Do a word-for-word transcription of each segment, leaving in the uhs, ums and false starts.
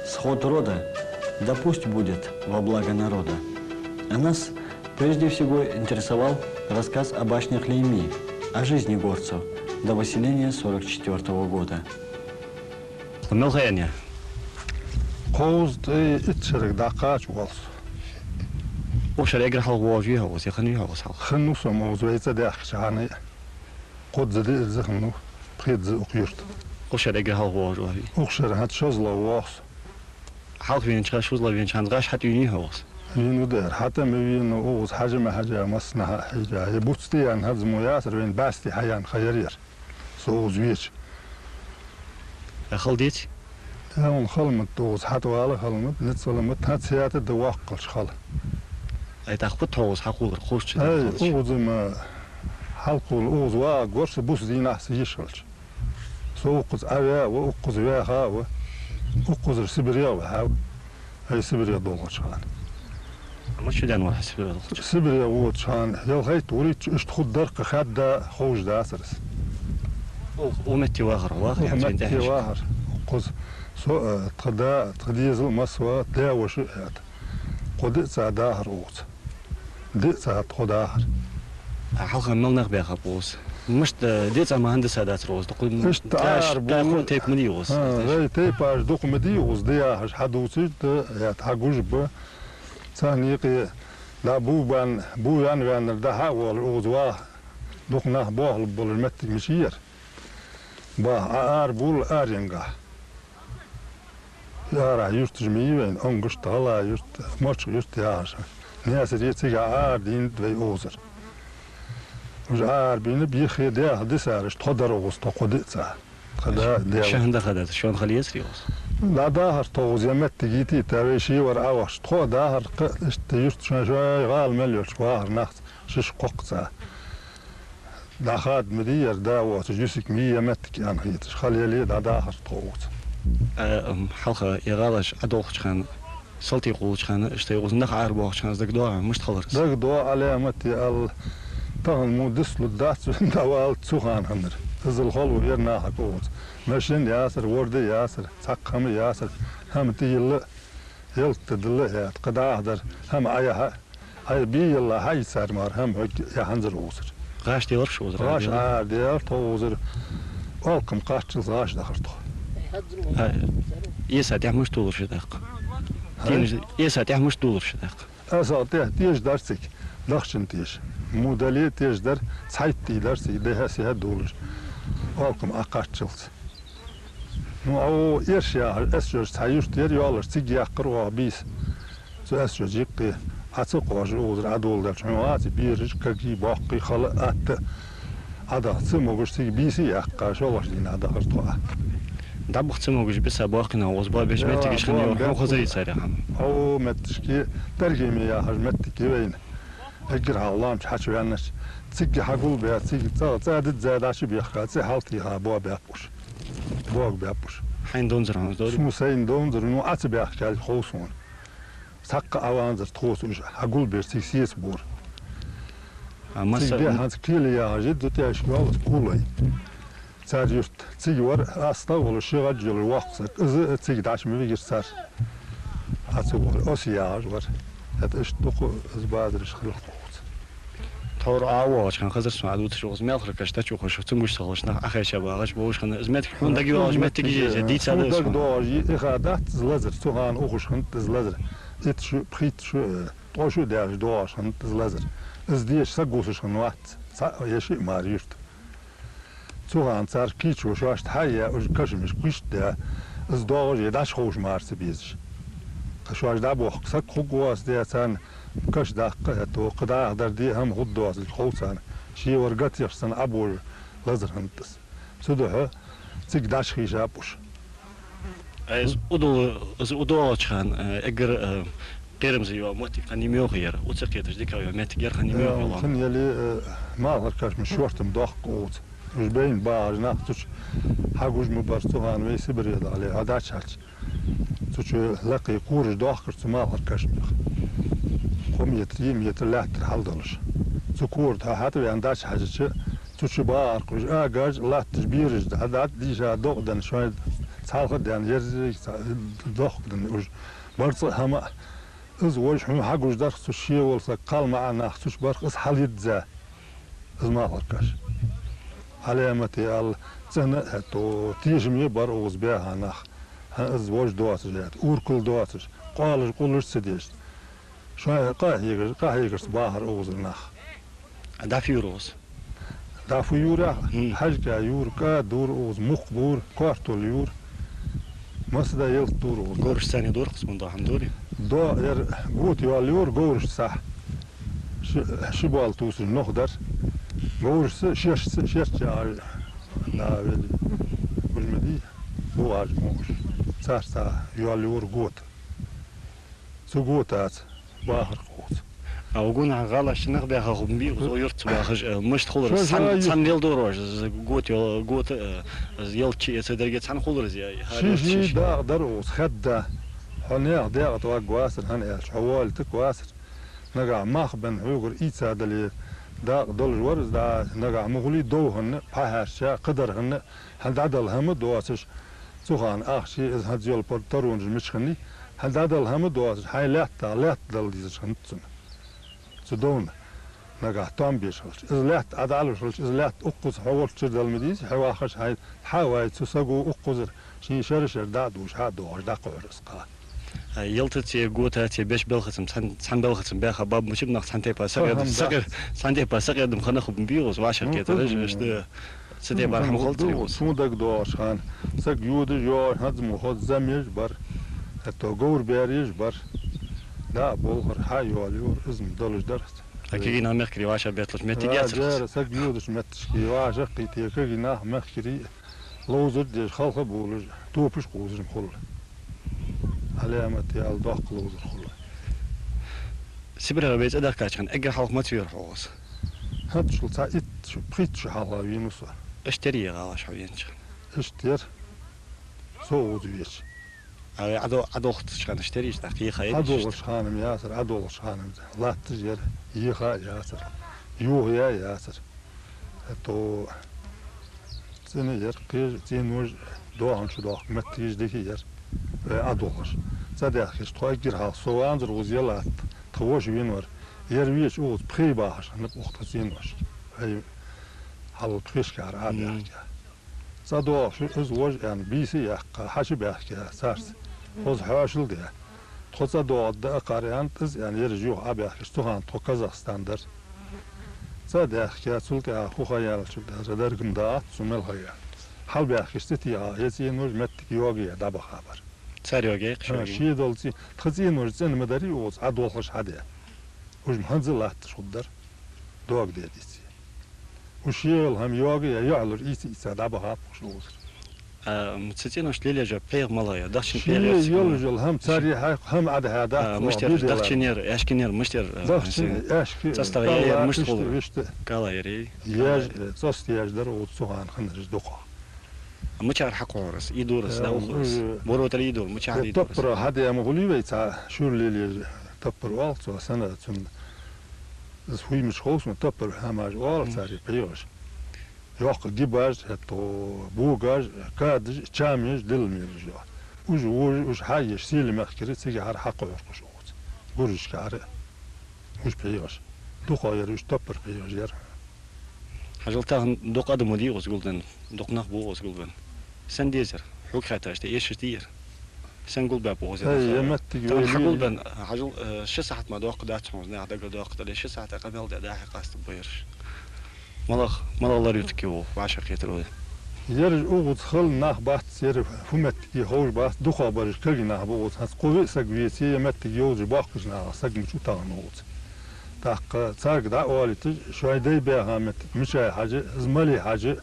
Сход рода, да пусть будет во благо народа. А нас прежде всего интересовал рассказ о башнях Лейми, о жизни горцев до выселения сорок четвёртого года. Мел ха яьннай? Кхузткъеи итт шерага дӀакхача воал со. Укх шера эггара хьалха воагӀаш вий хьо укхаза, е хиннавий хьо укхаза хьалха? Хиннав со ма укхаза, вай цӀадаьхкача хана. Кхузткъа ди, из ди хиннав, пхи ди укх юрта. Укх шера эггара хьалха воагӀаш вий? Укх шера хӀанз шозлагӀа воагӀа со. Хьалха венача хана, шозлагӀа венача хана гӀаш хьатӀавенавий хьо укхаза? Венав дера, хьатӀа ма венав, укхаза хьажа ма хьажа, массанахьа а хьежа. Е буц тӀаяьнна хӀанз мо яцар, вайна басти хьаяьнна ха яр ер. Со укхаза веча. Э, хала деций? Э, хӀана хала ма да, укхаза хьатӀавала хала ма да, низ хала ма да, хӀанз цхьаькха да воккхагӀча хала. Ай, тӀаккха фуд хьо укхаза хьакхоллар, кхоачаш? Ай, укхаза ма хьалкхолла, укхаза вагӀа гор со бус дийнахьа са йиш хилча. Со укхаза Ӏаваь а ва, укхаза ваьха а ва, укхазара СибарегӀа вахав. Ай, СибарегӀа долхача хана. Мича даьнна вар хьо СибарегӀа долхача? СибарегӀа воацача хана, ялхайтта, вурийтта шу иштта хургдар-кх хаьдда ховш дацар из. Укх, укх метте вахар хьо, вахар? Укх метте вахар. Укхаза со, э, тха да, тха дезал, массавар, даь-воша а хӀаьта. Кхо диъ цӀа дахар укхаза. Диъ цӀа тхо дахар. А хьалха мел нах баьхаб укхаза? Мишта, диъ цӀа ма хӀанз дисса дацар укхаза. Дукха, иштта тӀаш, арабу-, тӀаьххо тайпа ма дий укхаза. А, вай тайпаш дукха ма дий укхаза, да яхаш, хьадувцаш да, е хьагуш ба. Царна юкъе дӀа бу бан, бу ваьнна-ваьннар дӀа-хьа а воалаш укхаза ваха, дукха нах боахалургболаш моттиг мича яр. Баха, Ӏа арабувл аренгахьа. Арахьа юрташ ма йий вайна, Онгушта, ГӀала-Юрт, Мочкъий-Юрт яхаш. Наьсаре, цигахьа арадийнад вай укхазара. Уж арабийнаб, юххе даьха дисараш тхо дар укхаза, тхо кхо диъ цӀа. Тха да, даь-воша. Шоана даха дац, шоана хала езарий укхаза? ДӀадахар тхо укхаза, е моттиг йитийтар вай, шевар Ӏовахаш. Тхо а дахар-кх, иштта юрт шоай-шоай гӀала мел йолча вахар нах, шишша-кхоккха цӀа. ДӀахада ма дий ер, да воацаш, юсик ма йий, е моттиг аьнна хеташ, хала яле а дӀадахар тхо укхаза. А, ам, хьалха е гӀалаш Ӏодолхача хана, салтий кхоллача хана, иштта укхаза нах арабоахача хана, из дагадоагӀий, мишта хилар из? ДагадоагӀа, Ӏаламате аьлча, тахан мо дицлургдац, дӀаваллалца цу хана хиннар. Иззал хала ва ер нахага укхаза. Машин яцар, ворда яцар, цхьаккха хӀама яцар, хӀама тӀайилла, ялат тӀадилла а хӀаьта, кхы дӀахо дар, хӀама Ӏаяха, Ӏа бе ялла хьаийцар мара хӀама хьога яханзар укхазара. ГӀаш деларий укхазара? ГӀаш арадаьлар тхо укхазара. Оалкхам кхаччалца гӀаш дахар тхо. А, Эса тӀехьа мишта долар шо тӀаккха? А? Тенаш, Эса тӀехьа мишта долар шо тӀаккха? Эса тӀехьа теш дар цига, дахчан теш. Мо дале а теш дар, цхьайтта дар цига, дехьа-сехьа долаш. Оалкхам а кхаччалца. Ну, Ӏо Эрш яхаш, Эс-Шожа цхьа юрт яр йоаллаш, цига яьккхар оаха бийса. Цу Эс-Шожа юкъе Ӏа ца кхоачаш укхазара Ӏодоладаьлча, хьона ваций бераш, кагий, боккхий, хала, атта а Ӏодаха ца могаш, цига бийса а яьккха, шоллагӀча дийнахьа дахар тхо Ӏа. ДӀабаха ца могаш, бийса боккхий нах укхаза боабеш моттигаш хиннай, хьона хозарий царех хӀама? Ӏо моттигашка, Даргеме яхаш моттиг я вайна. Эггара хьалха лоамча хьачувеннача, цига хьагулбаь, цига цӀа, цӀа дизза дӀачубехка, цӀи хьалтӀайха боабаьб уж. Боагабаьб уж. Хьайна довнзар хьона из, дий? Сона сайна довнзар, ну, Ӏа ца баьхкача хов сона. Цхьаккха а ванзар тхоца уж, хьагулбеш цига сецабора. А, масса- Цига де хӀанз Кхеле яхаш, жидда тӀехьашка йоаллац Кхулой. Цар юрт цига вар, астагӀа волаш, ши гӀаж йолаш воккха саг. Из цига дӀачу ма вигар цар. Ӏа ца вар, Оси яхаш вар. ХӀаьта иштта дукха из бадараш хилар тхоца. Тхьовра Ӏа воагӀача хана хезар сона, Ӏа дувцаш укхаза маьлхара каш дӀачухаш, цамогаш ца хилаш нах Ӏохайша багӀаш, бовш хиннай. Из моттиг хьона дагадоагӀаш моттигаш я, дийца да сона. Сона дагадоагӀаш я, иха дац из лазар, цу хана ухаш хиннад из лазар. Итт шу, пхийтта шу, э, ткъо шу даьлча доагӀаш хиннад из лазар. Из дешаш саг вусаш хиннавац, цхьа а, е шиъ мара юрта. Цу хана цар кийчо шоашта хьаяь, уж кашамашка кхиштта даь, из доагӀаш е дӀачуховш мара ца безаш. Кхы шоаш дӀабохка саг хургвоацаш даь царна, каш даккха а хӀетто, кхы дӀахо дар де а хӀама хургдоацилга хов царна, шевар гатех санна Ӏобожа лазар хиннад из. Цудухьа цига дӀачухийшаб уж. Ай, из удола-, из удоалача хана, э, эггара, э, кхерамза йола моттиг хиннай ма йоахий ер, у ца кхеташ дика йола моттиг яр хиннай ма йоахий? Э, хинна яле, э, малхара кашамаш шортта ма доахк укхаза. Уж байна багӀаш нах цу чу хьагуш ма бар, цу хана вай СибарегӀа дале, хьо дӀачухьежача. Цу чу лакхе кораш доахкар цу малхара кашамех. Кхо метр, йиъ метр лаьттара хьалдолаш. Цу кора тӀа хьо хьатӀаваьнна дӀачухьежача, цу чу багӀар-кх уж, агаж а, латташ бераш а дӀа-, дӀа-, дийша докъадаьнна шоай Цхьалха а даьнна, ерзийга цхьа дохк дина уж. Барзкъа хӀама а. Из вож хьона хьагуш дарх цу шевал саг кхал маӀа нах цуш барх из хьалйизза. Из малхаркаш. Ӏаламате аьлла, цӀена а хӀетто, тешаме а бар укхаза баьха нах. ХӀа, из вож доацаш яьт, уркал доацаш, къоалаш къулаш ца деш. Шоай къахьегаш, къахьегарца бахар укхазара нах. А дӀа фу юр укхаза? ДӀа фу юр яхар? Хьажкъа юр, кӀа дур укхаза, мукх бур, картол юр. Масса да ялат дур укхаза. Говрашца цхьана дур укхаза, мунда хӀама дур? До, ер гота йоалла юр говрашца. Ши, ши боал тувсаш нох дар. Говрашца, шерашца, шераш чагӀар. Да, вели. Уж ма дий. Бу аж муш. Царца йоалла юр гота. Цу готаца бахар укхаза. А угунахьа гӀалаш нах баьха хӀама бий, укхаза юртаца бахаш, э, мишта хулар? Цхьан, цхьан лел дора уж, гота, гота, э, ялат чу эца деррига цхьан хулар из, я, я, ший-ший дакъа дар укхаза, хадда. Хьо наьха декъа тӀа ваг вацар, хӀана аьлча, хьо воалийтарг вацар. Нагахь мах бен хьогара ийца дале, дакъа долаш вар из, да, нагахь ма хулий, дов хинна, пхьа хьаьрча, кхыдар хинна, хьа дӀадала хӀама доацаш, цу хана ахча, из хӀанз йола пар-, таронаш мича хиннай, хьа дӀадала хӀама доацаш, хьай лаьтта, лаьтта дала дезаш хиннад цунна. Цу довна нагахь там беш хилча, из лаьтта Ӏа дӀалуш хилча, из лаьтта укхаза хьо волччара дала ма дезий, хьо вахаш хьай хьа а вай, цу саго укхазара ший шера-шера дӀа а дувш, хьа а доагӀаш, дӀакхухьар из кхы. А ялатаца, готаца беш белхацам, цхьан, цхьан белхацам баьха баб мучиб нах цхьан тайпа сакъердам, сакъер-, цхьан тайпа сакъердам хинна хӀама бий укхаза, вӀашагӀкхетараш, ишта. Цу тайпара хӀама хулаш дац укхаза. Сона дагадоагӀаш хана, саг йодаш, йоагӀаш, хӀанз мо хоза замеш бар, хӀетто говр береш бар. Да, болхар хьа йоалла юр, из ма долаш дар. А кагий нах мехкарий вӀашагӀбетталуш моттиг яцар укхаза? Саг йодаш моттигашка вӀашагӀкхийтте, кагий нах мехкарий ловзар деш, халха болаш, топаш кхувсаш ма хулла. Ӏаламате аьлла, доккха ловзар хул. СибрегӀа вай цӀадаьхкача хана эггара хьалха маца вера хьо укхаза? ХӀанз шул цхьа итт шу, пхийтта шу хьалха венав со. Ишта яр е гӀалаш хьо венача хана? Ишта яр. Со укхаза веча. А вай Ӏадо-, Ӏадолхача хана ишта яр, иштта тӀаккха еха яр? Ӏадолхача хана-м яцар, Ӏадолхача хана-м латташ яр, еха а яцар, юха а яцар. ХӀетто цӀена яр, кхы цӀенош доахан чу доахка моттигаш дика яр. Вай Ӏадолхаш. ЦӀадаьхкача тхо эггара хьалха, со ванзар укхаза ялат, тха воша венавар. Ер веча укхаза пхе бахаш хиннаб укх тха цӀеношка. Вай хьалха пхешкара Ӏа баьхка. ЦӀадоагӀаш из вож аьнна, бийса а яьккха, хьачубаьхка царца. Хоза хьоашал даь. Тхо цӀадоагӀаргда акхар аьнна, из аьнна, ераш юха Ӏабаьхкача, цу хана тхо Казахстан дар. ЦӀадаьхка, цул тӀехьагӀа хӀу ха яьлча, деррига-м дагӀац сона мел ха яьлча. Хьалбаьхкача цӀи тӀа яха, е цӀенош моттиг йоагаяь дӀабаха бар. Цар йоагаяьй-кх шоай? ХӀа, шоай долча цӀи-, тха цӀенош цӀена ма дарий укхаза, Ӏадолхаш хьадаь. Уж-м хӀанз а латташ хургдар, доагадаь деций. Уж шоайла хӀама йоагаяь, яхьалур ийца-ийца дӀабахаб уж укхазара. А, м, цу цӀеношта лелаеш йола пхьегӀа малагӀа я? Дахчан пхьегӀа яр цу цӀеношта? Йолаш йола хӀама цар яхьа, хӀама Ӏа дӀа-хьа даха, а, мишта яр уж? Дахчан яр, аьшкан яр, мишта яр, а, дахчан, аьшка, цӀастагӀа яь яр, мишта хул? Вешта, вешта. КӀала яр, э? Яж, э, цӀоста яж дар укхаза цу хана хиннараш дукха. А мичара хьакхухьар из? Ийдора из, э, дӀаухар из? Э, боро тӀара ийдора, мичахьара ийдора из? Топпара хьадаь ма хулий вай, цхьа шура лелаеш топпар оал цох, сенна цунна. Из фу я мича хов сона, топпара хӀамаш оал цар пхьегӀаш. Йоккха гибаш, хӀетто богаш, кадаш, чамеш, дилла мелаш йола. Уж вожаш, уж хьаеш, сийле мехкарий, цигахьара хьакхухьаргда уж укхаза. Гуржашкара уж пхьегӀаш. Дукха яр уж топпара пхьегӀаш яр. Хьажал, тахан дукха адам ма дий укхаза гулденна, дукха нах ба укхаза гулбенна. Сенна дезар? Хьога хаьттача, тӀа эшаш дий ер? Сенна гулбаьб укхаза ер нах? Э, моттиг тахан хьагулбенна, хьажал, э, ши сахьат мара доаккхаш дац хьона, наха дагадоаккхаш дале, ши сахьата къамаьл даь дӀа-хьа къаста ба ераш. МалагӀа, малагӀа лар ю тхога вӀашагӀкхетар вай? Ераш укхаза хала нах бац, ераш фу моттиг я ховш бац, дукхагӀбараш кагий нах ба укхаза. ХӀанз кхо-виъ саг веце, е моттиг йовзаш боккхийча нахах саг мича ва тахан укхаза. ТӀаккха царга дӀаоалийташ, шоай дай баьха моттиг мичай хьажа, из малий хьажа,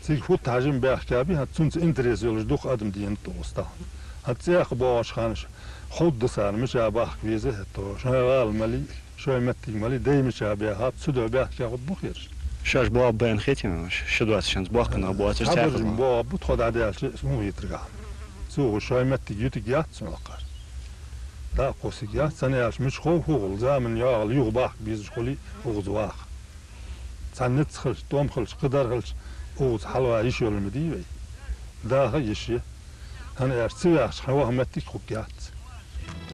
цига хӀаьта хьажа-м баьхкаб, хӀанз цунца интерес йолаш дукха адам денад укхаза тахан. ХӀанз цӀаькха боагӀача хана ховргда царна, мича бахка веза хӀетто, шоай гӀала малий, шоай моттиг малий, дай мича баьхаб, цудухьа баьхка хургба-кх ераш. Шоаш боагӀаргба аьнна хетий хьона, ш-, ши доацаш, хӀанз боккха нах боацаш, цхьабараш-м цхьаькха боагӀаргба, тхо дӀадаьлча, сона хетаргахьа. Цо шоай моттиг ютаргьяц цунах кхы. ДӀакхоссаргьяц, цхьана аьлча, мича хов, хӀу хул, заман йоагӀал юха бахка безаш хулий укхаза ваха. Цхьа низ хилча, тӀом хилча, кхыдар хилча, укхаза хьалваха йиш йола ма дий вай. Даха йиш я. Хьан аьлча, ца ваьхача, хьан ваха моттиг хургьяц.